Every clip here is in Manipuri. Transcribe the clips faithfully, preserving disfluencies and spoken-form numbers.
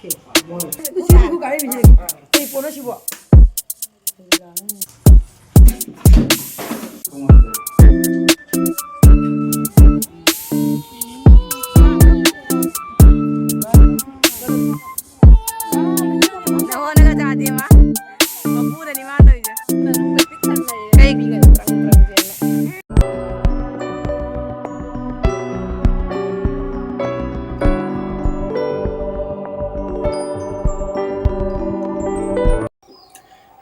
ꯁꯤꯕꯨ ꯒꯥꯔꯤ ꯃꯤꯁꯦ ꯀꯩ ꯄꯣꯠꯅꯣ ꯁꯤꯕꯣ? ꯅꯉꯣꯟꯗꯒ ꯆꯥꯗꯦ ꯃꯥ꯫ ꯃꯄꯨꯗꯅꯤ ꯃꯥ ꯇꯧꯔꯤꯁꯦ꯫ ꯀꯩꯒꯤ?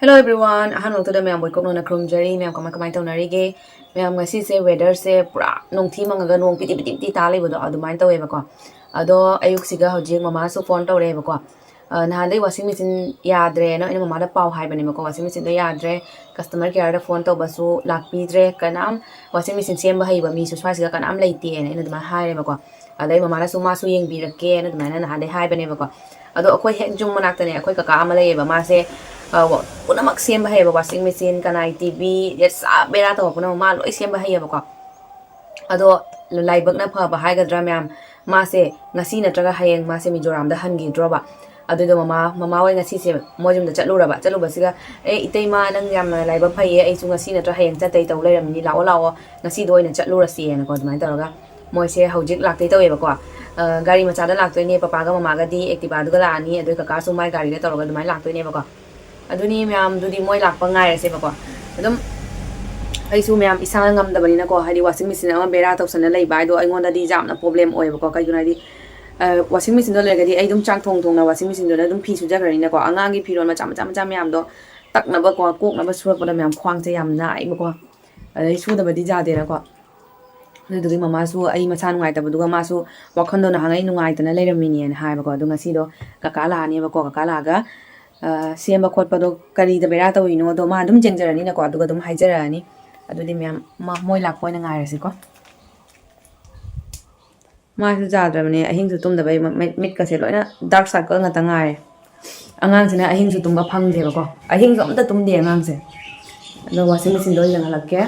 Hello everyone, ꯑꯍꯥꯟꯕ ꯃꯛꯇꯗ ꯃꯌꯥꯝꯕꯨ ꯏꯀꯣꯛꯅꯅ ꯈꯨꯔꯨꯝꯖꯔꯤ꯫ ꯃꯌꯥꯝ ꯀꯃꯥꯏ ꯀꯃꯥꯏ ꯇꯧꯅꯔꯤꯒꯦ? ꯃꯌꯥꯝ, ꯉꯁꯤꯁꯦ weatherꯁꯦ ꯄꯨꯔꯥ ꯅꯣꯡꯊꯤ ꯃꯪꯉꯒ ꯅꯣꯡ ꯄꯤꯇꯤ ꯄꯤꯇꯤ ꯄꯤꯇꯤ ꯇꯥ ꯂꯩꯕꯗꯣ ꯑꯗꯨꯃꯥꯏꯅ ꯇꯧꯋꯦꯕꯀꯣ꯫ ꯑꯗꯣ ꯑꯌꯨꯛꯁꯤꯒ ꯍꯧꯖꯤꯛ ꯃꯃꯥꯁꯨ ꯐꯣꯟ ꯇꯧꯔꯛꯑꯦꯕꯀꯣ꯫ ꯑ, ꯅꯍꯥꯟꯗꯩ washing machine ꯌꯥꯗ꯭ꯔꯦꯅ ꯑꯩꯅ ꯃꯃꯥꯗ ꯄꯥꯎ ꯍꯥꯏꯕꯅꯦꯕꯀꯣ, washing machineꯗꯣ ꯌꯥꯗ꯭ꯔꯦ, customer careꯗ ꯐꯣꯟ ꯇꯧꯕꯁꯨ ꯂꯥꯛꯄꯤꯗ꯭ꯔꯦ, ꯀꯅꯥꯝ washing machine ꯁꯦꯝꯕ ꯍꯩꯕ ꯃꯤꯁꯨ ꯁ꯭ꯋꯥꯏꯁꯤꯗ ꯀꯅꯥꯝ ꯂꯩꯇꯦꯅ ꯑꯩꯅ ꯑꯗꯨꯃꯥꯏꯅ ꯍꯥꯏꯔꯦꯕꯀꯣ꯫ ꯑꯗꯩ ꯃꯃꯥꯅꯁꯨ ꯃꯥꯁꯨ ꯌꯦꯡꯕꯤꯔꯛꯀꯦꯅ ꯑꯗꯨꯃꯥꯏꯅ ꯅꯍꯥꯟꯗꯩ ꯍꯥꯏꯕꯅꯦꯕꯀꯣ꯫ ꯑꯗꯣ ꯑꯩꯈꯣꯏ ꯍꯦꯛ ꯌꯨꯝ ꯃꯅꯥꯛꯇꯅꯦ ꯑꯩꯈꯣꯏ ꯀꯀꯥ ꯑꯃ ꯂꯩꯌꯦꯕ, ꯃꯥꯁꯦ, ꯑ, ꯋ-, ꯄꯨꯝꯅꯃꯛ ꯁꯦꯝꯕ ꯍꯩꯌꯦꯕ, washing machine, ꯀꯅꯥꯏ ꯇꯤ ꯚꯤ, ꯁꯥ ꯕꯦꯔꯥ ꯇꯧꯕ ꯄꯨꯝꯅꯃꯛ ꯃꯥ ꯂꯣꯏ ꯁꯦꯝꯕ ꯍꯩꯌꯦꯕꯀꯣ꯫ ꯑꯗꯣ ꯂꯥꯏꯕꯛꯅ ꯐꯕ ꯍꯥꯏꯒꯗ꯭ꯔꯥ ꯃꯌꯥꯝ, ꯃꯥꯁꯦ ꯉꯁꯤ ꯅꯠꯇ꯭ꯔꯒ ꯍꯌꯦꯡ ꯃꯥꯁꯦ ꯃꯤꯖꯣꯔꯥꯝꯗ ꯍꯟꯈꯤꯗ꯭ꯔꯣꯕ꯫ ꯑꯗꯨꯗꯣ ꯃꯃꯥ, ꯃꯃꯥ ꯍꯣꯏ ꯉꯁꯤꯁꯦ ꯃꯣꯏ ꯌꯨꯝꯗ ꯆꯠꯂꯨꯔꯕ꯫ ꯆꯠꯂꯨꯕꯁꯤꯒ, "ꯑꯦ, ꯏꯇꯩꯃ, ꯅꯪ ꯌꯥꯝꯅ ꯂꯥꯏꯕꯛ ꯐꯩꯌꯦ, ꯑꯩꯁꯨ ꯉꯁꯤ ꯅꯠꯇ꯭ꯔ ꯍꯌꯦꯡ ꯆꯠꯇꯩ ꯇꯧ ꯂꯩꯔꯝꯃꯤꯅꯤ, ꯂꯥꯛꯑꯣ, ꯂꯥꯛꯑꯣ, ꯉꯁꯤꯗꯣ ꯑꯣꯏꯅ ꯆꯠꯂꯨꯔꯁꯤꯅꯀꯣ", ꯑꯗꯨꯃꯥꯏꯅ ꯇꯧꯔꯒ ꯃꯣꯏꯁꯦ ꯍꯧꯖꯤꯛ ꯂꯥꯛꯇꯣꯏ ꯇꯧꯋꯦꯕꯀꯣ꯫ ꯑ, ꯒꯥꯔꯤ ꯃꯆꯥꯗ ꯂꯥꯛꯇꯣꯏꯅꯦ, ꯄꯄꯥꯒ ꯃꯃꯥꯒꯗꯤ Activaꯗꯨꯒ ꯂꯥꯛꯑꯅꯤ, ꯑꯗꯨꯒ ꯀꯀꯥꯁꯨ ꯃꯥꯏ ꯒꯥꯔꯤꯗ ꯇꯧꯔꯒ ꯑꯗꯨꯃꯥꯏꯅ ꯂꯥꯛꯇꯣꯏꯅꯦꯕꯀꯣ꯫ ꯑꯗꯨꯅꯤ ꯃꯌꯥꯝꯗꯨꯗꯤ ꯃꯣꯏ ꯂꯥꯛꯄ ꯉꯥꯏꯔꯁꯦꯕꯀꯣ꯫ ꯑꯗꯨꯝ ꯑꯩꯁꯨ ꯃꯌꯥꯝ ꯏꯁꯥꯅ ꯉꯝꯗꯕꯅꯤꯅꯀꯣ, ꯍꯥꯏꯗꯤ washing machine ꯑꯃ ꯕꯦꯔꯥ ꯇꯧꯁꯟꯅ ꯂꯩꯕ ꯍꯥꯏꯗꯣ ꯑꯩꯉꯣꯟꯗꯗꯤ ꯌꯥꯝꯅ problem ꯑꯣꯏꯌꯦꯕꯀꯣ꯫ ꯀꯩꯒꯤꯅꯣ ꯍꯥꯏꯗꯤ, ꯑ, washing machineꯗꯣ ꯂꯩꯔꯒꯗꯤ ꯑꯩ ꯑꯗꯨꯝ ꯆꯥꯛ ꯊꯣꯡ ꯊꯣꯡꯅ washing machineꯗꯨꯗ ꯑꯗꯨꯝ ꯐꯤ ꯁꯨꯖꯈ꯭ꯔꯅꯤꯅꯀꯣ꯫ ꯑꯉꯥꯡꯒꯤ ꯐꯤꯔꯣꯜ ꯃꯆꯥ ꯃꯆꯥ ꯃꯆꯥ ꯃꯌꯥꯝꯗꯣ ꯇꯛꯅꯕꯀꯣ, ꯀꯣꯛꯅꯕ ꯁꯨꯔꯛꯄꯗ ꯃꯌꯥꯝ ꯈ꯭ꯋꯥꯡꯁꯦ ꯌꯥꯝ ꯅꯥꯏꯕꯀꯣ꯫ ꯑꯗꯩ ꯁꯨꯗꯕꯗꯤ ꯌꯥꯗꯦꯅꯀꯣ꯫ ꯑꯗꯨꯗꯨꯒꯤ ꯃꯃꯥꯁꯨ ꯑꯩ ꯃꯁꯥ ꯅꯨꯡꯉꯥꯏꯇꯕꯗꯨꯒ ꯃꯥꯁꯨ ꯋꯥꯈꯜꯗꯣ ꯅꯍꯥꯟꯉꯩ ꯅꯨꯡꯉꯥꯏꯇꯅ ꯂꯩꯔꯝꯃꯤꯅꯦꯅ ꯍꯥꯏꯕꯀꯣ꯫ ꯑꯗꯣ ꯉꯁꯤꯗꯣ ꯀꯀꯥ ꯂꯥꯛꯑꯅꯦꯕꯀꯣ꯫ ꯀꯀꯥ ꯂꯥꯛꯑꯒ, ꯑ, ꯁꯦꯝꯕ ꯈꯣꯠꯄꯗꯣ ꯀꯔꯤꯗ ꯕꯦꯔꯥ ꯇꯧꯔꯤꯅꯣꯗꯣ ꯃꯥ ꯑꯗꯨꯝ ꯌꯦꯡꯖꯔꯅꯤꯅꯀꯣ, ꯑꯗꯨꯒ ꯑꯗꯨꯝ ꯍꯥꯏꯖꯔꯛꯑꯅꯤ꯫ ꯑꯗꯨꯗꯤ ꯃꯌꯥꯝ, ꯃ-, ꯃꯣꯏ ꯂꯥꯛꯄ ꯑꯣꯏꯅ ꯉꯥꯏꯔꯁꯤꯀꯣ꯫ ꯃꯥꯁꯨ ꯌꯥꯗ꯭ꯔꯕꯅꯦ, ꯑꯍꯤꯡꯁꯨ ꯇꯨꯝꯗꯕꯩ ꯃ-, ꯃ-, ꯃꯤꯠꯀꯁꯦ ꯂꯣꯏꯅ dark circle ꯉꯥꯛꯇ ꯉꯥꯏꯔꯦ꯫ ꯑꯉꯥꯡꯁꯤꯅ ꯑꯍꯤꯡꯁꯨ ꯇꯨꯝꯕ ꯐꯪꯗꯦꯕꯀꯣ, ꯑꯍꯤꯡꯁꯨ ꯑꯝꯇ ꯇꯨꯝꯗꯦ ꯑꯉꯥꯡꯁꯦ꯫ ꯑꯗꯣ washing machineꯗ ꯑꯣꯏꯅ ꯌꯦꯡꯍꯜꯂꯛꯀꯦ꯫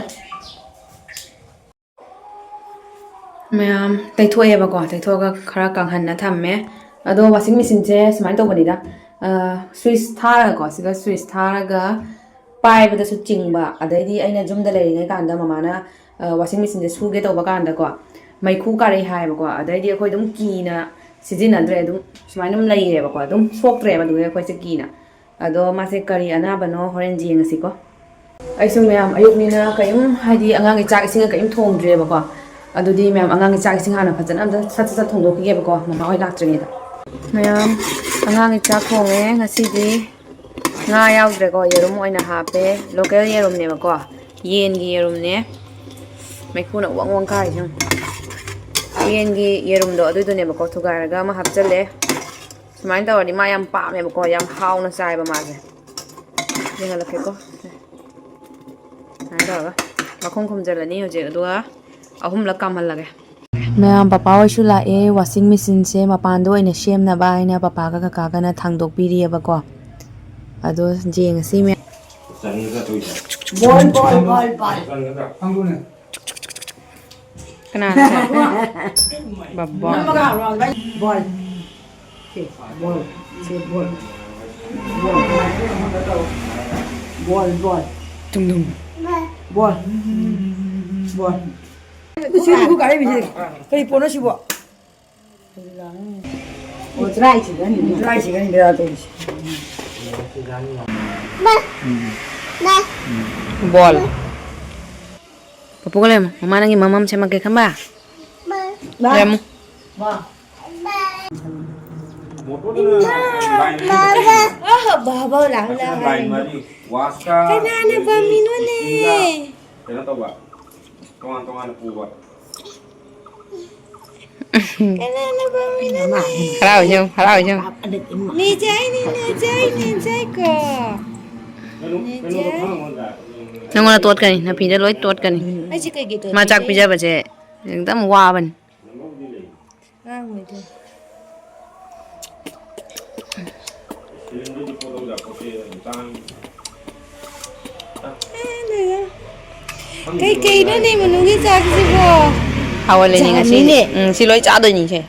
ꯃꯌꯥꯝ ꯇꯩꯊꯣꯛꯑꯦꯕꯀꯣ, ꯇꯩꯊꯣꯛꯑꯒ ꯈꯔ ꯀꯪꯍꯟꯅ ꯊꯝꯃꯦ꯫ ꯑꯗꯣ ꯋꯥꯁꯤꯡ ꯃꯦꯆꯤꯟꯁꯦ ꯁꯨꯃꯥꯏꯅ ꯇꯧꯕꯅꯤꯗ, ꯁ꯭ꯋꯤꯁ ꯊꯥꯔꯒꯀꯣ, ꯁꯤꯒ ꯁ꯭ꯋꯤꯁ ꯊꯥꯔꯒ ꯄꯥꯏꯕꯗꯁꯨ ꯆꯤꯡꯕ, ꯑꯗꯩꯗꯤ ꯑꯩꯅ ꯌꯨꯝꯗ ꯂꯩꯔꯤꯉꯩ ꯀꯥꯟꯗ ꯃꯃꯥꯅ ꯋꯥꯁꯤꯡ ꯃꯦꯆꯤꯟꯁꯦ ꯁꯨꯒꯦ ꯇꯧꯕ ꯀꯥꯟꯗꯀꯣ, ꯃꯩꯈꯨ ꯀꯥꯔꯛꯏ ꯍꯥꯏꯌꯦꯕꯀꯣ, ꯑꯗꯩꯗꯤ ꯑꯩꯈꯣꯏ ꯑꯗꯨꯝ ꯀꯤꯅ ꯁꯤꯖꯤꯟꯅꯗ꯭ꯔꯦ, ꯑꯗꯨꯝ ꯁꯨꯃꯥꯏꯅ ꯑꯗꯨꯝ ꯂꯩꯔꯦꯕꯀꯣ, ꯑꯗꯨꯝ ꯁꯣꯛꯇ꯭ꯔꯦꯕ ꯑꯗꯨꯗꯩ ꯑꯩꯈꯣꯏꯁꯦ ꯀꯤꯅ꯫ ꯑꯗꯣ ꯃꯥꯁꯦ ꯀꯔꯤ ꯑꯅꯥꯕꯅꯣ ꯍꯣꯔꯦꯟ ꯌꯦꯡꯉꯁꯤꯀꯣ꯫ ꯑꯩꯁꯨ ꯃꯌꯥꯝ ꯑꯌꯨꯛꯅꯤꯅ ꯀꯔꯤꯝ, ꯍꯥꯏꯗꯤ ꯑꯉꯥꯡꯒꯤ ꯆꯥꯛ ꯏꯁꯤꯡꯒ ꯀꯔꯤꯝ ꯊꯣꯡꯗ꯭ꯔꯦꯕꯀꯣ꯫ ꯑꯗꯨꯗꯤ ꯃꯌꯥꯝ ꯑꯉꯥꯡꯒꯤ ꯆꯥꯛ ꯏꯁꯤꯡ ꯍꯥꯟꯅ ꯐꯖꯅ ꯑꯝꯇ ꯁꯠ ꯁꯠ ꯁꯠ ꯊꯣꯡꯗꯣꯛꯈꯤꯒꯦꯕꯀꯣ, ꯃꯃꯥ ꯍꯣꯏ ꯂꯥꯛꯇ꯭ꯔꯤꯉꯩꯗ꯫ ꯃꯌꯥꯝ ꯑꯉꯥꯡꯒꯤ ꯆꯥꯛ ꯊꯣꯡꯉꯦ ꯉꯁꯤꯗꯤ꯫ ꯉꯥ ꯌꯥꯎꯗ꯭ꯔꯦꯀꯣ, ꯌꯦꯔꯨꯝ ꯑꯣꯏꯅ ꯍꯥꯞꯄꯦ꯫ ꯂꯣꯀꯦꯜ ꯌꯦꯔꯨꯝꯅꯦꯕꯀꯣ, ꯌꯦꯟꯒꯤ ꯌꯦꯔꯨꯝꯅꯦ꯫ ꯃꯩꯈꯨꯅ ꯋꯪ ꯋꯪ ꯀꯥꯔꯤꯁꯦ ꯌꯦꯡꯉꯨ꯫ ꯌꯦꯟꯒꯤ ꯌꯦꯔꯨꯝꯗꯣ ꯑꯗꯨꯏꯗꯨꯅꯦꯕꯀꯣ, ꯊꯨꯒꯥꯏꯔꯒ ꯑꯃ ꯍꯥꯞꯆꯜꯂꯦ꯫ ꯁꯨꯃꯥꯏꯅ ꯇꯧꯔꯗꯤ ꯃꯥ ꯌꯥꯝ ꯄꯥꯝꯃꯦꯕꯀꯣ, ꯌꯥꯝ ꯍꯥꯎꯅ ꯆꯥꯏꯕ ꯃꯥꯁꯦ꯫ ꯌꯦꯡꯍꯜꯂꯛꯀꯦꯀꯣ꯫ ꯁꯨꯃꯥꯏꯅ ꯇꯧꯔꯒ ꯃꯈꯨꯝ ꯈꯨꯝꯖꯤꯜꯂꯅꯤ ꯍꯧꯖꯤꯛ, ꯑꯗꯨꯒ ꯑꯍꯨꯝꯂꯛ ꯀꯥꯝꯍꯜꯂꯒꯦ꯫ ꯃꯌꯥꯝ, ꯄꯄꯥ ꯍꯣꯏꯁꯨ ꯂꯥꯛꯑꯦ꯫ ꯋꯥꯁꯤꯡ ꯃꯦꯆꯤꯟꯁꯦ ꯃꯄꯥꯟꯗ ꯑꯣꯏꯅ ꯁꯦꯝꯅꯕ ꯍꯥꯏꯅ ꯄꯄꯥꯒ ꯀꯀꯥꯒꯅ ꯊꯥꯡꯗꯣꯛꯄꯤꯔꯤꯑꯕꯀꯣ꯫ ꯑꯗꯣ ꯌꯦꯡꯉꯁꯤ ꯃꯌꯥꯝ꯫ ꯕꯣꯜ, ꯕꯣꯜ, ꯕꯣꯜ, ꯕꯣꯜ꯫ ꯀꯅꯥꯅꯣ ꯁꯦ? ꯕꯕꯥ꯫ ꯅꯝꯃꯒ ꯍꯧꯔꯛꯑꯣ꯫ ꯕꯣꯜ꯫ ꯁꯦ, ꯕꯣꯜ꯫ ꯁꯦ, ꯕꯣꯜ꯫ ꯕꯣꯜ꯫ ꯕꯣꯜ, ꯕꯣꯜ꯫ ꯇꯨꯡ, ꯇꯨꯡ꯫ ꯕꯣꯜ꯫ ꯕꯣꯜ꯫ ꯁꯤ ꯃꯈꯨ ꯀꯥꯔꯛꯏ ꯃꯤꯁꯦ ꯀꯔꯤ ꯄꯣꯠꯅꯣ ꯁꯤꯕꯣ? ꯑꯣ, ꯗ꯭ꯔꯥꯏꯁꯤꯒꯅꯤ꯫ ꯗ꯭ꯔꯥꯏꯁꯤꯒꯅꯤ ꯕꯦꯔꯥ ꯇꯧꯔꯤꯁꯦ꯫ ꯕꯣꯜ꯫ ꯄꯄꯨꯒ ꯂꯩꯔꯝꯃꯣ꯫ ꯃꯃꯥ ꯅꯪꯒꯤ ꯃꯃꯝ ꯁꯦꯝꯃꯛꯀꯦ ꯈꯪꯕ? ꯂꯩꯔꯝꯃꯣ꯫ ꯃꯥ꯫ ꯃꯥ꯫ ꯃꯥ꯫ ꯑꯣ, ꯕꯥꯕꯥ ꯂꯥꯎ, ꯂꯥꯎ, ꯂꯥꯎ꯫ ꯀꯅꯥꯅ ꯄꯥꯝꯃꯤꯅꯣꯅꯦ? ꯀꯩꯅꯣ ꯇꯧꯕ꯫ ꯇꯣꯉꯥꯟ ꯇꯣꯉꯥꯟꯅ ꯄꯨꯕ꯫ ꯀꯅꯥꯅ ꯄꯥꯝꯃꯤꯅꯣꯅꯦ? ꯍꯔꯥꯎ ꯌꯦꯡꯉꯨ, ꯍꯔꯥꯎ ꯌꯦꯡꯉꯨ꯫ ꯅꯦꯖꯥꯏꯅꯦ, ꯅꯦꯖꯥꯏ, ꯅꯦꯖꯥꯏꯀꯣ꯫ ꯅꯦꯖꯥꯏ꯫ ꯅꯪꯉꯣꯟꯗ ꯇꯣꯠꯀꯅꯤ, ꯅꯥꯄꯤꯗ ꯂꯣꯏ ꯇꯣꯠꯀꯅꯤ꯫ ꯑꯩꯁꯦ ꯀꯩꯒꯤ ꯃꯥ ꯆꯥꯛ ꯇꯣꯠꯂꯤꯅꯣ? ꯄꯤꯖꯕꯁꯦ ꯑꯦꯛꯗꯝ ꯋꯥꯕꯅꯤ꯫ ꯑꯉꯥꯡ ꯑꯣꯏꯗꯣꯏꯅꯤ꯫ ꯀꯩ ꯀꯩꯅꯣꯅꯦ ꯃꯅꯨꯡꯒꯤ ꯆꯥꯛꯁꯤꯕꯣ? ꯍꯥꯎꯍꯜꯂꯤꯅꯦ ꯉꯁꯤꯗꯤ꯫ ꯆꯥꯎꯅꯤꯅꯦ꯫ ꯎꯝ, ꯁꯤ ꯂꯣꯏ ꯆꯥꯗꯣꯏꯅꯤꯁꯦ꯫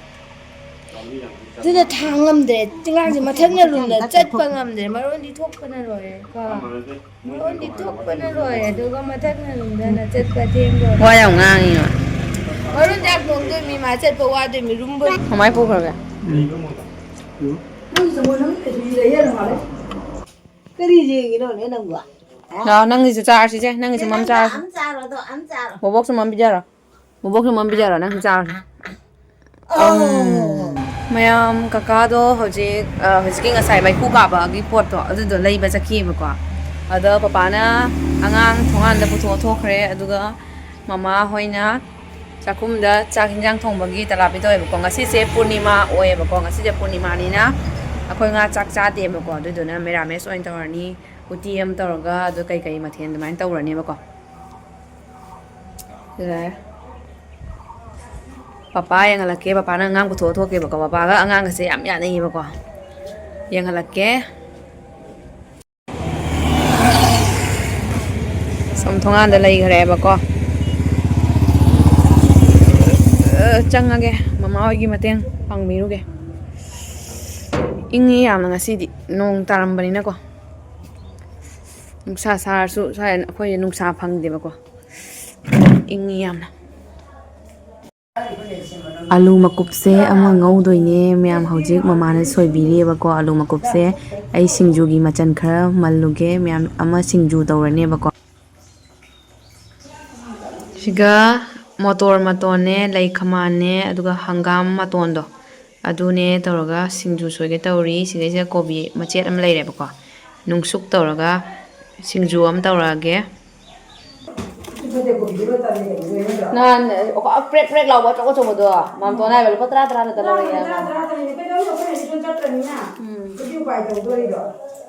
ꯑꯗꯨꯅ ꯊꯥꯡ ꯉꯝꯗ꯭ꯔꯦ꯫ ꯑꯉꯥꯡꯁꯦ ꯃꯊꯛꯅ ꯔꯨꯝꯗ ꯆꯠꯄ ꯉꯝꯗ꯭ꯔꯦ꯫ ꯃꯔꯣꯟꯗꯤ ꯊꯣꯛꯄꯅ ꯂꯣꯏꯔꯦ ꯀꯣ꯫ ꯃꯔꯣꯟꯗꯤ ꯊꯣꯛꯄꯅ ꯂꯣꯏꯔꯦ꯫ ꯑꯗꯨꯒ ꯃꯊꯛꯅ ꯔꯨꯝꯗꯅ ꯆꯠꯄ ꯊꯦꯡꯗꯣꯔꯦ꯫ ꯋꯥ ꯌꯥꯝ ꯉꯥꯡꯉꯤ ꯃꯥ꯫ ꯃꯔꯣꯟ ꯆꯥꯛ ꯊꯣꯡꯗꯣꯏ ꯃꯤ ꯃꯥ ꯆꯠꯄ ꯋꯥꯗꯣꯏ ꯃꯤ ꯔꯨꯝꯕꯨ꯫ ꯀꯃꯥꯏ ꯄꯨꯈ꯭ꯔꯒꯦ? ꯅꯪꯒꯤꯁꯨ ꯃꯣꯏ ꯅꯪ ꯀꯩꯁꯨ ꯂꯩꯌꯦ ꯑꯗꯨꯝ ꯃꯥꯜꯂꯦ꯫ ꯀꯔꯤ ꯌꯦꯡꯉꯤꯅꯣꯅꯦ ꯅꯪꯕꯣ? ꯂꯥꯛꯑꯣ, ꯅꯪꯒꯤꯁꯨ ꯆꯥꯔꯁꯤꯁꯦ, ꯅꯪꯒꯤꯁꯨ ꯃꯝ ꯆꯥꯔꯁꯤ꯫ ꯑꯝ ꯆꯥꯔꯣ ꯑꯗꯣ, ꯑꯝ ꯆꯥꯔꯣ꯫ ꯕꯣꯕꯣꯛꯁꯨ ꯃꯝ ꯄꯤꯖꯔꯣ꯫ ꯕꯣꯕꯣꯛꯁꯨ ꯃꯝ ꯄꯤꯖꯔꯣ, ꯅꯪꯁꯨ ꯆꯥꯔꯁꯤ꯫ ꯑꯧ꯫ ꯃꯌꯥꯝ, ꯀꯀꯥꯗꯣ ꯍꯧꯖꯤꯛ, ꯑ, ꯍꯧꯖꯤꯛꯀꯤ ꯉꯁꯥꯏ ꯃꯩꯐꯨ ꯀꯥꯕꯒꯤ ꯄꯣꯠꯇꯣ ꯑꯗꯨꯗꯣ ꯂꯩꯕ ꯆꯠꯈꯤꯑꯕꯀꯣ꯫ ꯑꯗꯣ ꯄꯄꯥꯅ ꯑꯉꯥꯡ ꯊꯣꯡꯒꯥꯟꯗ ꯄꯨꯊꯣꯛꯑ ꯊꯣꯛꯈ꯭ꯔꯦ꯫ ꯑꯗꯨꯒ ꯃꯃꯥ ꯍꯣꯏꯅ ꯆꯥꯛꯈꯨꯝꯗ ꯆꯥꯛ ꯍꯤꯟꯖꯥꯡ ꯊꯣꯡꯕꯒꯤ ꯇꯂꯥꯞꯄꯤ ꯇꯧꯋꯦꯕꯀꯣ꯫ ꯉꯁꯤꯁꯦ ꯄꯨꯔꯅꯤꯃꯥ ꯑꯣꯏꯌꯦꯕꯀꯣ꯫ ꯉꯁꯤꯁꯦ ꯄꯨꯔꯅꯤꯃꯥꯅꯤꯅ ꯑꯩꯈꯣꯏ ꯉꯥ ꯆꯥꯛ ꯆꯥꯗꯦꯕꯀꯣ꯫ ꯑꯗꯨꯗꯨꯅ ꯃꯦꯔꯥꯃꯦꯁ ꯑꯣꯏꯅ ꯇꯧꯔꯅꯤ꯫ ꯎꯇꯤ ꯑꯃ ꯇꯧꯔꯒ ꯑꯗꯨ ꯀꯩꯀꯩ ꯃꯊꯦꯜ ꯑꯗꯨꯃꯥꯏꯅ ꯇꯧꯔꯅꯦꯕꯀꯣ꯫ ꯁꯤꯗ ꯄꯄꯥ ꯌꯦꯡꯍꯜꯂꯛꯀꯦ꯫ ꯄꯄꯥꯅ ꯑꯉꯥꯡ ꯄꯨꯊꯣꯛꯑ ꯊꯣꯛꯀꯦꯕꯀꯣ꯫ ꯄꯄꯥꯒ ꯑꯉꯥꯡꯒꯁꯦ ꯌꯥꯝ ꯌꯥꯅꯩꯌꯦꯕꯀꯣ꯫ ꯌꯦꯡꯍꯜꯂꯛꯀꯦ꯫ ꯁꯨꯝ ꯊꯣꯡꯒꯥꯟꯗ ꯂꯩꯈ꯭ꯔꯦꯕꯀꯣ꯫ ꯑ, ꯆꯪꯉꯒꯦ꯫ ꯃꯃꯥ ꯍꯣꯏꯒꯤ ꯃꯇꯦꯡ ꯄꯥꯡꯕꯤꯔꯨꯒꯦ꯫ ꯏꯪꯉꯤ ꯌꯥꯝꯅ ꯉꯁꯤꯗꯤ꯫ ꯅꯣꯡ ꯇꯥꯔꯝꯕꯅꯤꯅꯀꯣ꯫ ꯅꯨꯡꯁꯥ ꯁꯥꯔꯁꯨ ꯁ꯭ꯋꯥꯏ ꯑꯩꯈꯣꯏ ꯅꯨꯡꯁꯥ ꯐꯪꯗꯦꯕꯀꯣ꯫ ꯏꯪꯉꯤ ꯌꯥꯝꯅ꯫ ꯑꯂꯨ ꯃꯀꯨꯞꯁꯦ ꯑꯃ ꯉꯧꯗꯣꯏꯅꯦ ꯃꯌꯥꯝ꯫ ꯍꯧꯖꯤꯛ ꯃꯃꯥꯅ ꯁꯣꯏꯕꯤꯔꯤꯑꯕꯀꯣ ꯑꯂꯨ ꯃꯀꯨꯞꯁꯦ꯫ ꯑꯩ ꯁꯤꯡꯖꯨꯒꯤ ꯃꯆꯜ ꯈꯔ ꯃꯜꯂꯨꯒꯦ ꯃꯌꯥꯝ꯫ ꯑꯃ ꯁꯤꯡꯖꯨ ꯇꯧꯔꯅꯦꯕꯀꯣ꯫ ꯁꯤꯒ ꯃꯣꯇꯣꯔ ꯃꯇꯣꯟꯅꯦ, ꯂꯩ ꯈꯥꯃꯦꯟꯅꯦ, ꯑꯗꯨꯒ ꯍꯪꯒꯥꯝ ꯃꯇꯣꯟꯗꯣ, ꯑꯗꯨꯅꯦ ꯇꯧꯔꯒ ꯁꯤꯡꯖꯨ ꯁꯣꯏꯒꯦ ꯇꯧꯔꯤ꯫ ꯁꯤꯗꯩꯁꯤꯗ ꯀꯣꯕꯤ ꯃꯆꯦꯠ ꯑꯃ ꯂꯩꯔꯦꯕꯀꯣ꯫ ꯅꯨꯡꯁꯨꯛ ꯇꯧꯔꯒ ꯁꯤꯡꯖꯨ ꯑꯃ ꯇꯧꯔꯛꯑꯒꯦ꯫ ꯅꯍꯥꯟ ꯄ꯭ꯔꯦꯛ ꯄ꯭ꯔꯦꯛ ꯂꯥꯎꯕ ꯑꯆꯧ ꯑꯆꯧꯕꯗꯣ ꯃꯥꯝꯇꯣꯟ ꯍꯥꯏꯕ ꯂꯨꯄꯥ ꯇꯔꯥ ꯇꯔꯥ ꯅꯠꯇ ꯂꯧꯔꯛꯑꯦ ꯍꯥꯏꯕ꯫ ꯎꯝ꯫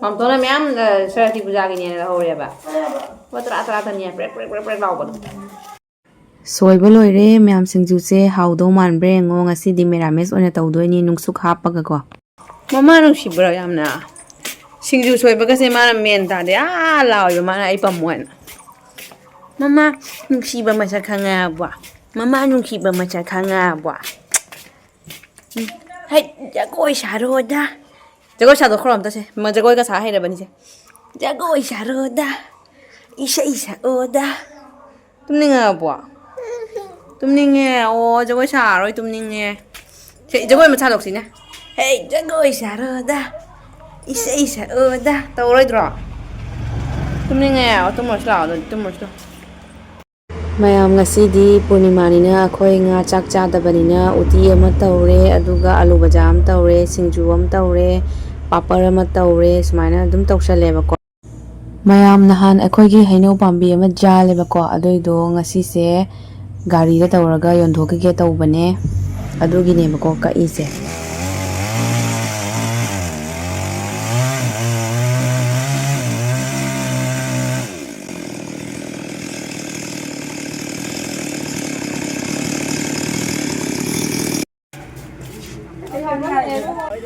ꯃꯥꯝꯇꯣꯟꯅ ꯃꯌꯥꯝ, ꯑ, ꯁꯔꯁꯇꯤ ꯄꯨꯖꯥꯒꯤꯅꯦꯅ ꯂꯧꯍꯧꯔꯦꯕ꯫ ꯂꯨꯄꯥ ꯇꯔꯥ ꯇꯔꯥ ꯇꯅꯤ ꯍꯥꯏ, ꯄ꯭ꯔꯦꯛ ꯄ꯭ꯔꯦꯛ ꯄ꯭ꯔꯦꯛ ꯄ꯭ꯔꯦꯛ ꯂꯥꯎꯕꯗꯣ꯫ ꯁꯣꯏꯕ ꯂꯣꯏꯔꯦ ꯃꯌꯥꯝ꯫ ꯁꯤꯡꯖꯨꯁꯦ ꯍꯥꯎꯗꯧ ꯃꯥꯟꯕ꯭ꯔꯥ ꯌꯦꯡꯉꯣ꯫ ꯉꯁꯤꯗꯤ ꯃꯦꯔꯥꯃꯦꯁ ꯑꯣꯏꯅ ꯇꯧꯗꯣꯏꯅꯤ, ꯅꯨꯡꯁꯨꯛ ꯍꯥꯞꯄꯒꯀꯣ꯫ ꯃꯃꯥ ꯅꯨꯡꯁꯤꯕ꯭ꯔꯥ ꯌꯥꯝꯅ? ꯁꯤꯡꯖꯨ ꯁꯣꯏꯕꯒꯁꯦ ꯃꯥꯅ ꯃꯦꯟ ꯇꯥꯗꯦ, ꯑꯥ ꯂꯥꯎꯋꯦꯕ ꯃꯥꯅ ꯑꯩ ꯄꯝꯃꯣ ꯍꯥꯏꯅ꯫ ꯃꯃꯥ ꯅꯨꯡꯁꯤꯕ ꯃꯁꯛ ꯈꯪꯉꯕꯣ? ꯃꯃꯥ ꯅꯨꯡꯁꯤꯕ ꯃꯁꯛ ꯈꯪꯉꯕꯣ? ꯎꯝ꯫ ꯍꯩ, ꯖꯒꯣꯏ ꯁꯥꯔꯣꯗ꯫ ꯖꯒꯣꯏ ꯁꯥꯗꯣꯛꯈ꯭ꯔꯣ ꯑꯝꯇ ꯁꯦ꯫ ꯃ-, ꯖꯒꯣꯏꯒ ꯁꯥ ꯍꯩꯔꯕꯅꯤꯁꯦ꯫ ꯖꯒꯣꯏ ꯁꯥꯔꯣꯗ, ꯏꯁꯩ ꯁꯛꯑꯣꯗ꯫ ꯇꯨꯝꯅꯤꯡꯉꯕꯣ? ꯇꯨꯝꯅꯤꯡꯉꯦ꯫ ꯑꯣ, ꯖꯒꯣꯏ ꯁꯥꯔꯔꯣꯏ, ꯇꯨꯝꯅꯤꯡꯉꯦ꯫ ꯁꯦ, ꯖꯒꯣꯏ ꯑꯃ ꯁꯥꯗꯣꯛꯁꯤꯅꯦ꯫ ꯍꯦ, ꯖꯒꯣꯏ ꯁꯥꯔꯣꯗ, ꯏꯁꯩ ꯁꯛꯑꯣꯗ꯫ ꯇꯧꯔꯣꯏꯗ꯭ꯔꯣ? ꯇꯨꯝꯅꯤꯡꯉꯦ꯫ ꯑꯣ, ꯇꯨꯝꯃꯨꯔꯁꯤ ꯂꯥꯛꯑꯣ ꯑꯗꯨꯗꯤ, ꯇꯨꯝꯃꯨꯔꯁꯤ ꯂꯥꯛꯑꯣ꯫ ꯃꯌꯥꯝ, ꯉꯁꯤꯗꯤ ꯄꯨꯔꯅꯤꯃꯥꯅꯤꯅ ꯑꯩꯈꯣꯏ ꯉꯥ ꯆꯥꯛ ꯆꯥꯗꯕꯅꯤꯅ ꯎꯇꯤ ꯑꯃ ꯇꯧꯔꯦ, ꯑꯗꯨꯒ ꯑꯂꯨ ꯕꯖꯥ ꯑꯃ ꯇꯧꯔꯦ, ꯁꯤꯡꯖꯨ ꯑꯃ ꯇꯧꯔꯦ, ꯄꯥꯄꯔ ꯑꯃ ꯇꯧꯔꯦ, ꯁꯨꯃꯥꯏꯅ ꯑꯗꯨꯝ ꯇꯧꯁꯜꯂꯦꯕꯀꯣ꯫ ꯃꯌꯥꯝ, ꯅꯍꯥꯟ ꯑꯩꯈꯣꯏꯒꯤ ꯍꯩꯅꯧ ꯄꯥꯝꯕꯤ ꯑꯃ ꯌꯥꯜꯂꯦꯕꯀꯣ, ꯑꯗꯨꯏꯗꯣ ꯉꯁꯤꯁꯦ ꯒꯥꯔꯤꯗ ꯇꯧꯔꯒ ꯌꯣꯟꯊꯣꯛꯈꯤꯒꯦ ꯇꯧꯕꯅꯦ, ꯑꯗꯨꯒꯤꯅꯦꯕꯀꯣ ꯀꯛꯏꯁꯦ꯫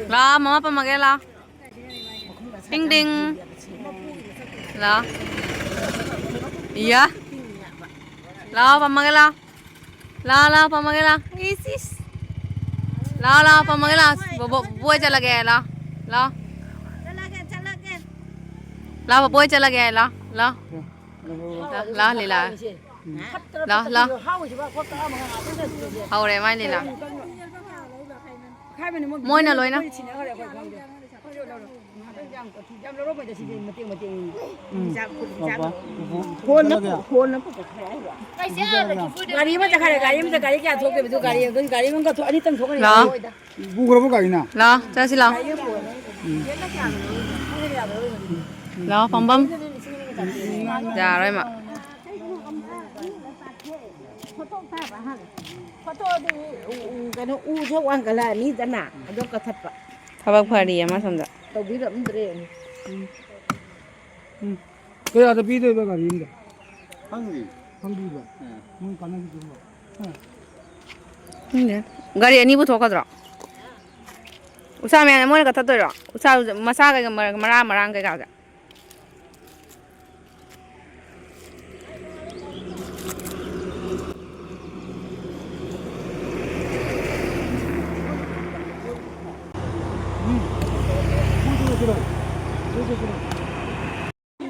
ꯂꯥ, ꯃꯃꯥ ꯄꯝꯃꯒꯦ, ꯂꯥ꯫ ꯇꯤꯡ ꯇꯤꯡ꯫ ꯂꯥ꯫ ꯏꯌꯥ꯫ ꯂꯥ, ꯄꯝꯃꯒꯦ, ꯂꯥ꯫ ꯂꯥ, ꯂꯥ, ꯄꯝꯃꯒꯦ, ꯂꯥ꯫ ꯏꯁ, ꯏꯁ꯫ ꯂꯥ, ꯂꯥ, ꯄꯝꯃꯒꯦ, ꯂꯥ꯫ ꯕꯣ-, ꯕꯣ-, ꯕꯣꯏ ꯆꯠꯂꯒꯦ, ꯂꯥ꯫ ꯂꯥ꯫ ꯆꯠꯂꯒꯦ, ꯆꯠꯂꯒꯦ꯫ ꯂꯥ, ꯕꯣꯏ ꯆꯠꯂꯒꯦ, ꯂꯥ꯫ ꯂꯥ꯫ ꯂꯥ, ꯂꯥ, ꯂꯤꯂꯥ꯫ ꯂꯥ, ꯂꯥ꯫ ꯍꯧꯔꯦ ꯃꯥꯏ ꯂꯤꯂꯥ꯫ ꯃꯣꯏꯅ ꯂꯣꯏꯅ꯫ ꯒꯥꯔꯤ ꯑꯃ ꯆꯠꯈ꯭ꯔꯦ, ꯒꯥꯔꯤ ꯑꯃ ꯆꯠ-, ꯒꯥꯔꯤ ꯀꯌꯥ ꯊꯣꯛꯇꯦꯕ? ꯑꯗꯨ ꯒꯥꯔꯤ ꯑꯗꯨꯝ, ꯒꯥꯔꯤ ꯑꯃꯒ ꯊꯣꯛ-, ꯑꯅꯤꯇꯪ ꯊꯣꯛꯀꯅꯤ꯫ ꯂꯥꯛꯑꯣ꯫ ꯄꯨꯈ꯭ꯔꯕꯣ ꯒꯥꯔꯤꯅ? ꯂꯥꯛꯑꯣ, ꯆꯠꯁꯤ ꯂꯥꯛꯑꯣ꯫ ꯂꯥꯛꯑꯣ, ꯄꯝꯕꯝ꯫ ꯌꯥꯔꯣꯏ ꯃꯥ꯫ ꯐꯣꯇꯣ ꯑꯗꯨ ꯎ-, ꯎ-, ꯀꯩꯅꯣ, ꯎꯁꯦ ꯋꯥꯡꯈꯠꯂꯛꯑꯅꯤꯗꯅ, ꯑꯗꯣ ꯀꯛꯊꯠꯄ꯫ ꯊꯕꯛ ꯐꯔꯤ ꯑꯃ ꯁꯣꯝꯗ꯫ ꯇꯧꯕꯤꯔꯛꯑꯝꯗ꯭ꯔꯦ꯫ ꯎꯝ꯫ ꯀꯌꯥꯗ ꯄꯤꯗꯣꯏꯕ ꯒꯥꯔꯤ ꯑꯃꯗ? ꯈꯪꯗꯦ꯫ ꯈꯪꯗ꯭ꯔꯤꯕ? ꯎꯝ꯫ ꯃꯣꯏ ꯀꯥꯟꯅꯈꯤꯗꯣꯏꯔꯣ? ꯍꯥ? ꯈꯪꯗꯦ꯫ ꯒꯥꯔꯤ ꯑꯅꯤ ꯄꯨꯊꯣꯛꯀꯗ꯭ꯔꯣ? ꯎꯁꯥ ꯃꯌꯥꯝꯅ ꯃꯣꯏꯅ ꯀꯛꯊꯠꯇꯣꯏꯔꯣ? ꯎꯁꯥ ꯃꯆꯥ ꯀꯩꯀꯥ ꯃꯔ-, ꯃꯔꯥ ꯃꯔꯥꯡ ꯀꯩꯀꯥꯁꯦ?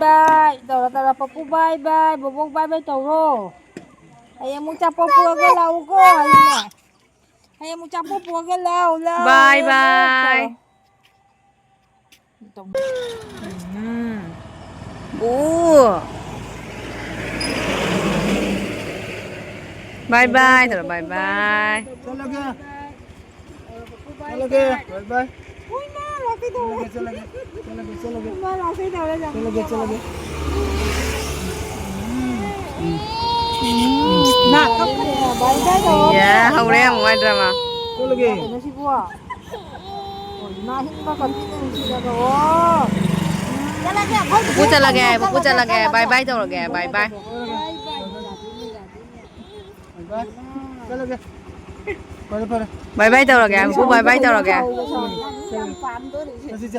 ꯕꯥꯏ ꯇꯧꯔꯣ, ꯇꯧꯔꯣ꯫ ꯄꯄꯨ ꯕꯥꯏ ꯕꯥꯏ, ꯕꯣꯕꯣꯛ ꯕꯥꯏ ꯕꯥꯏ ꯇꯧꯔꯣ꯫ ꯍꯌꯦꯡ ꯑꯃꯨꯛ ꯆꯥꯄꯣꯠ ꯄꯨꯔꯒ ꯂꯥꯛꯎꯀꯣ꯫ ꯍꯌꯦꯡꯅꯦ꯫ ꯍꯌꯦꯡ ꯑꯃꯨꯛ ꯆꯥꯄꯣꯠ ꯄꯨꯔꯒ ꯂꯥꯛꯑꯣ, ꯂꯥꯛꯑꯣ, ꯕꯥꯏ ꯂꯥꯛꯑꯣ, ꯕꯥꯏ꯫ ꯇꯧꯔꯣ꯫ ꯎꯝ꯫ ꯑꯣ꯫ ꯕꯥꯏ ꯕꯥꯏ ꯇꯧꯔꯣ, ꯕꯥꯏ ꯕꯥꯏ꯫ ꯆꯠꯂꯒꯦ꯫ ꯆꯠꯂꯒꯦ꯫ ꯕꯥꯏ ꯕꯥꯏ꯫ ꯎꯏ, ꯃꯥ ꯂꯥꯛꯀꯦ ꯇꯧꯔꯦ꯫ ꯆꯠꯂꯒꯦ, ꯆꯠꯂꯒꯦ, ꯆꯠꯂꯒꯦ꯫ ꯃꯥ ꯂꯥꯛꯀꯦ ꯇꯧꯔꯦ, ꯆꯠꯂꯒꯦ, ꯆꯠꯂꯒꯦ꯫ ꯃꯥ ꯀꯞꯈ꯭ꯔꯦ꯫ ꯕꯥꯏ ꯕꯥꯏ ꯇꯧꯔꯣ꯫ ꯌꯥ, ꯍꯧꯔꯦ ꯑꯃꯨꯛ ꯃꯥꯏ ꯗ꯭ꯔꯃꯥ꯫ ꯆꯠꯂꯒꯦ꯫ ꯀꯩꯅꯣ ꯁꯤꯕꯣ? ꯑꯣ, ꯏꯃꯥ ꯍꯤꯡꯕ ꯀꯝꯕꯤꯅ ꯅꯨꯡꯁꯤꯔꯒ, ꯑꯣ꯫ ꯆꯠꯂꯒꯦ, ꯑꯩꯈꯣꯏ ꯄꯨꯄꯨ ꯆꯠꯂꯒꯦ, ꯄꯨꯄꯨ ꯆꯠꯂꯒꯦ, ꯕꯥꯏ ꯕꯥꯏ ꯇꯧꯔꯒꯦ, ꯕꯥꯏ ꯕꯥꯏ꯫ ꯕꯥꯏ ꯕꯥꯏ꯫ ꯆꯠꯂꯒꯦ꯫ ꯐꯔꯦ, ꯐꯔꯦ꯫ ꯕꯥꯏ ꯕꯥꯏ ꯇꯧꯔꯒꯦ, ꯄꯨꯄꯨ ꯕꯥꯏ ꯕꯥꯏ ꯇꯧꯔꯒꯦ꯫ ꯆꯠꯁꯤ, ꯆꯠꯁꯤ꯫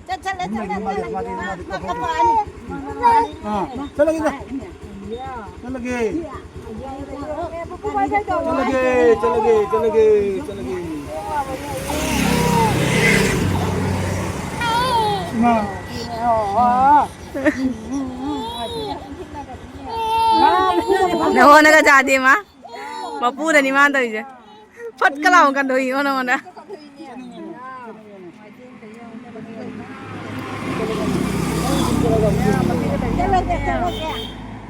ꯆꯠꯁꯜꯂꯦ, ꯆꯠꯁꯜꯂꯦ, ꯆꯠꯁꯜꯂꯦ꯫ ꯑꯥ, ꯆꯠꯂꯒꯦ, ꯆꯠꯂꯒꯦ꯫ ꯆꯠꯂꯒꯦ, ꯆꯠꯂꯒꯦ, ꯆꯠꯂꯒꯦ, ꯆꯠꯂꯒꯦ꯫ ꯏꯃꯥ꯫ ꯅꯉꯣꯟꯗꯒ ꯆꯥꯗꯦ ꯃꯥ꯫ ꯃꯄꯨꯗꯅꯤ ꯃꯥꯅ ꯇꯧꯔꯤꯁꯦ꯫ ꯐꯠꯀ ꯂꯥꯎ ꯀꯟꯗꯣꯛꯏꯉꯣ ꯅꯉꯣꯟꯗ꯫ ꯆꯠꯂꯒꯦ, ꯆꯠꯂꯒꯦ꯫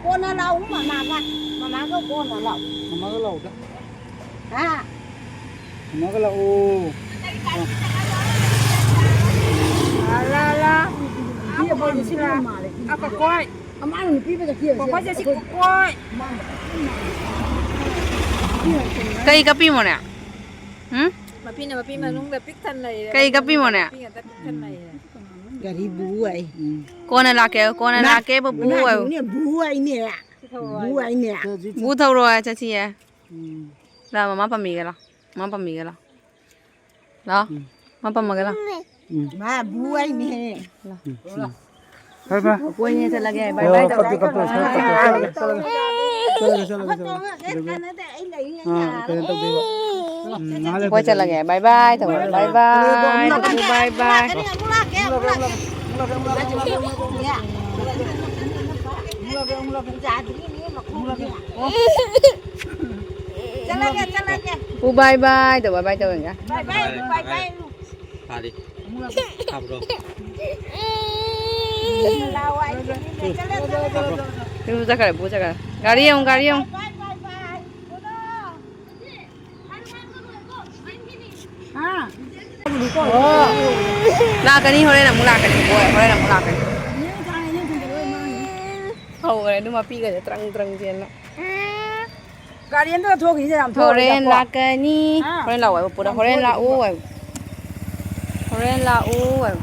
ꯀꯣꯟꯅ ꯂꯥꯛꯎ, ꯃꯃꯥꯒ꯫ ꯃꯃꯥꯒ ꯀꯣꯟꯅ ꯂꯥꯛꯎ꯫ ꯃꯃꯥꯒ ꯂꯥꯛꯎꯗ꯫ ꯍꯥ? ꯃꯃꯥꯒ ꯂꯥꯛꯑꯣ꯫ ꯑ, ꯂꯥ, ꯂꯥ꯫ ꯑ, ꯀꯀꯣꯏ꯫ ꯑꯃꯥꯅ ꯅꯨꯄꯤ ꯑꯃ ꯆꯠꯈꯤ꯫ ꯀꯀꯣꯏ ꯆꯠꯁꯤ, ꯀꯀꯣꯏ꯫ ꯀꯩ ꯀꯞꯄꯤꯃꯣꯅꯦ? ꯎꯝ? ꯃꯄꯤꯅ ꯃꯄꯤ ꯃꯅꯨꯡꯗ ꯄꯤꯛ ꯊꯟ ꯂꯩꯔꯦ꯫ ꯀꯩ ꯀꯞꯄꯤꯃꯣꯅꯦ? ꯃꯄꯤ ꯉꯥꯛꯇ ꯄꯤꯛ ꯊꯟ ꯂꯩꯔꯦ꯫ ꯒꯥꯔꯤ ꯕꯨ ꯍꯥꯏ꯫ ꯀꯣꯟꯅ ꯂꯥꯛꯀꯦ, ꯀꯣꯟꯅ ꯂꯥꯛꯀꯦ, ꯕꯨ ꯍꯥꯏꯌꯨ꯫ ꯏꯃꯥꯁꯤꯕꯨꯅꯦ ꯕꯨ ꯍꯥꯏꯅꯦ꯫ ꯕꯨ ꯍꯥꯏꯅꯦ꯫ ꯕꯨ ꯊꯧꯔꯣ ꯍꯥꯏ ꯆꯠꯁꯤꯌꯦ꯫ ꯎꯝ꯫ ꯂꯥ, ꯃꯃꯥ ꯄꯝꯕꯤꯒꯦ ꯂꯥ꯫ ꯃꯃꯥ ꯄꯝꯕꯤꯒꯦ ꯂꯥ꯫ ꯂꯥ꯫ ꯎꯝ꯫ ꯃꯃꯥ ꯄꯝꯃꯒꯦ ꯂꯥ꯫ ꯎꯝ꯫ ꯃꯥ ꯕꯨ ꯍꯥꯏꯅꯦ꯫ ꯂꯥ꯫ ꯎꯝ, ꯎꯝ꯫ ꯐꯔꯦ, ꯐꯔꯦ꯫ ꯀꯣꯏꯅꯦ ꯆꯠꯂꯒꯦ꯫ ꯕꯥꯏ ꯕꯥꯏ ꯑꯣ, ꯇꯧꯔꯣ꯫ ꯀꯞꯇꯦ, ꯀꯞꯇꯦ, ꯀꯞꯇꯦ, ꯀꯞꯇꯦ꯫ ꯆꯠꯂꯒꯦ, ꯆꯠꯂꯒꯦ, ꯆꯠꯂꯒꯦ, ꯆꯠꯂꯒꯦ꯫ ꯑꯥ, ꯀꯩꯅꯣ ꯇꯧꯗꯣꯏꯕ꯫ ꯎꯝ, ꯉꯥꯏꯍꯥꯛ ꯂꯩꯔ ꯍꯣꯏ, ꯆꯠꯂꯒꯦ꯫ ꯕꯥꯏ ꯕꯥꯏ ꯇꯧꯔꯣ꯫ ꯕꯥꯏ ꯕꯥꯏ꯫ ꯕꯥꯏ ꯕꯥꯏ꯫ ꯑꯃꯨꯛ ꯂꯥꯛꯀꯦ, ꯑꯃꯨꯛ ꯂꯥꯛꯀꯦ꯫ ꯆꯠꯂꯒꯦ, ꯆꯠꯂꯒꯦ꯫ ꯄꯨ ꯕꯥꯏ ꯕꯥꯏ ꯇꯧ, ꯕꯥꯏ ꯕꯥꯏ ꯇꯧꯔꯒꯦ꯫ ꯕꯥꯏ ꯕꯥꯏ, ꯕꯥꯏ ꯕꯥꯏ꯫ ꯐꯥꯔꯦ꯫ ꯐꯥꯕ꯭ꯔꯣ? ꯂꯥꯛꯑꯣ, ꯑꯩ ꯊꯤꯜꯂꯤꯅꯦ꯫ ꯆꯠꯂꯣ, ꯆꯠꯂꯣ꯫ ꯐꯥꯕ꯭ꯔꯣ? ꯄꯨ ꯆꯠꯈ꯭ꯔꯦ, ꯄꯨ ꯆꯠꯈ꯭ꯔꯦ꯫ ꯒꯥꯔꯤ ꯑꯃꯨꯛ, ꯒꯥꯔꯤ ꯑꯃꯨꯛ꯫ ꯕꯥꯏ ꯕꯥꯏ ꯕꯥꯏ꯫ ꯂꯥꯛꯀꯅꯤ, ꯍꯣꯔꯦꯟ ꯑꯃꯨꯛ ꯂꯥꯛꯀꯅꯤ꯫ ꯍꯣꯏ, ꯍꯣꯔꯦꯟ ꯑꯃꯨꯛ ꯂꯥꯛꯀꯅꯤ꯫ ꯍꯧꯈ꯭ꯔꯦ ꯑꯗꯨ ꯃꯄꯤꯒꯁꯦ ꯇ꯭ꯔꯪ ꯇ꯭ꯔꯪ ꯆꯦꯟꯅ꯫ ꯒꯥꯔꯤ ꯑꯝꯇ ꯊꯣꯛꯈꯤꯁꯦ ꯌꯥꯝ ꯍꯣꯔꯦꯟ ꯊꯣꯛꯑꯣꯏꯗꯀꯣ꯫ ꯂꯥꯛꯀꯅꯤ꯫ ꯍꯥ? ꯍꯣꯔꯦꯟ ꯂꯥꯛꯑꯣ ꯄꯨꯔꯥ꯫ ꯌꯥꯝ ꯍꯣꯔꯦꯟ ꯊꯣꯛꯑꯣꯏ ꯂꯥꯛꯑꯣ ꯄꯨꯔꯥ꯫ ꯍꯥꯏꯌꯨ꯫ ꯍꯣꯔꯦꯟ ꯂꯥꯛꯑꯣ ꯍꯥꯏꯌꯨ꯫